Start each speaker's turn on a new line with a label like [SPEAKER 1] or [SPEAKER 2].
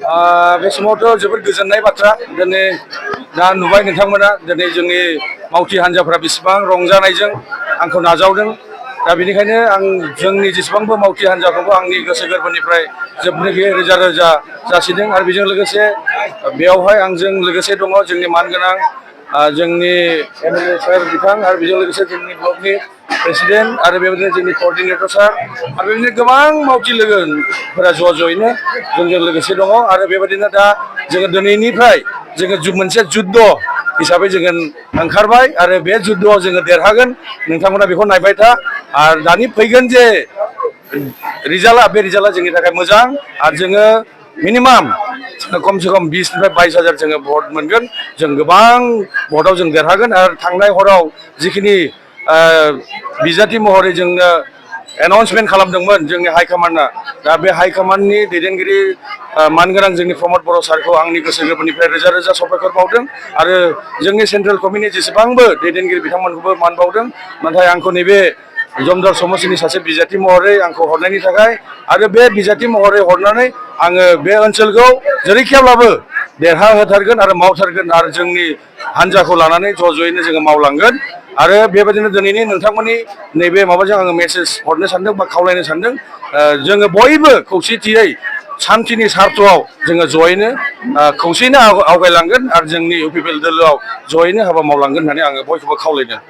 [SPEAKER 1] बे समावथ' जोबोद गोजोननाय बाथ्रा दिनै दा नुबाय नोंथांमोना दिनै जोंनि मावथि हान्जाफोरा बेसेबां रंजानायजों आंखौ नाजावदों दा बेनिखायनो आं जोंनि जेसेबांबो मावथि हान्जाखौबो आंनि गोसो गोरबोनिफ्राय जोबनो गैयै रोजा रोजा जासिदों आरो बेजों लोगोसे बेयावहाय आंजों लोगोसे दङ जोंनि मानगोनां जोंनि एमएलए सार बिथां आरो बेजों लोगोसे जोंनि ब्लकनि प्रेसिडेन्ट आरो बेबायदिनो जोंनि कअर्डिनेटर सार आरो बेबायदिनो गोबां मावथि लोगोफोरा ज'यैनो जोंजों लोगोसे दङ आरो बेबायदिनो दा जोङो दिनैनिफ्राय जोङो मोनसे जुद्ध हिसाबै जोङो ओंखारबाय आरो बे जुद्धआव जोङो देरहागोन नोंथांमोना बेखौ नायबाय था आरो दानि फैगोन जे रिजाल्टआ बे रिजाल्टआ जोंनि थाखाय मोजां आरो जोङो मिनिमाम खमसे खम 20,000 से 22,000 जोङो भट मोनगोन जों गोबां भटआव जों देरहागोन आरो थांनाय हराव जिखिनि बिजाथि महरै जोंनो एनाउन्समेन्ट खालामदोंमोन जोंनि हाइकमान्डआ दा बे हाइकमान्डनि दैदेनगिरि मानगोनां जोंनि प्रमद बर' सारखौ आंनि गोसो गोरबोनिफ्राय रोजा रोजा साबायखर बावदों आरो जोंनि सेन्ट्रेल कमिटिनि जेसेबांबो दैदेनगिरि बिथांमोनखौबो मान बावदों नाथाय आंखौ नैबे जमदर समस्तिनि सासे बिजाथि महरै आंखौ हरनायनि थाखाय आरो बे बिजाथि महरै हरनानै आङो बे ओनसोलखौ जेरैखियाब्लाबो देरहाहोथारगोन आरो मावथारगोन आरो जोंनि हान्जाखौ लानानै ज'यैनो जोङो मावलांगोन आरो बेबायदिनो दिनैनि नोंथांमोननि नैबे माबाजों आङो मेसेज हरनो सानदों बा खावलायनो सानदों जोङो बयबो खौसेथियै शान्तिनि सार्थआव जोङो ज'यैनो खौसेयैनो आवगायलांगोन आरो जोंनि इउपिपिएल दोलोआव ज'यैनो हाबा मावलांगोन होननानै आङो बयखौबो खावलायदों।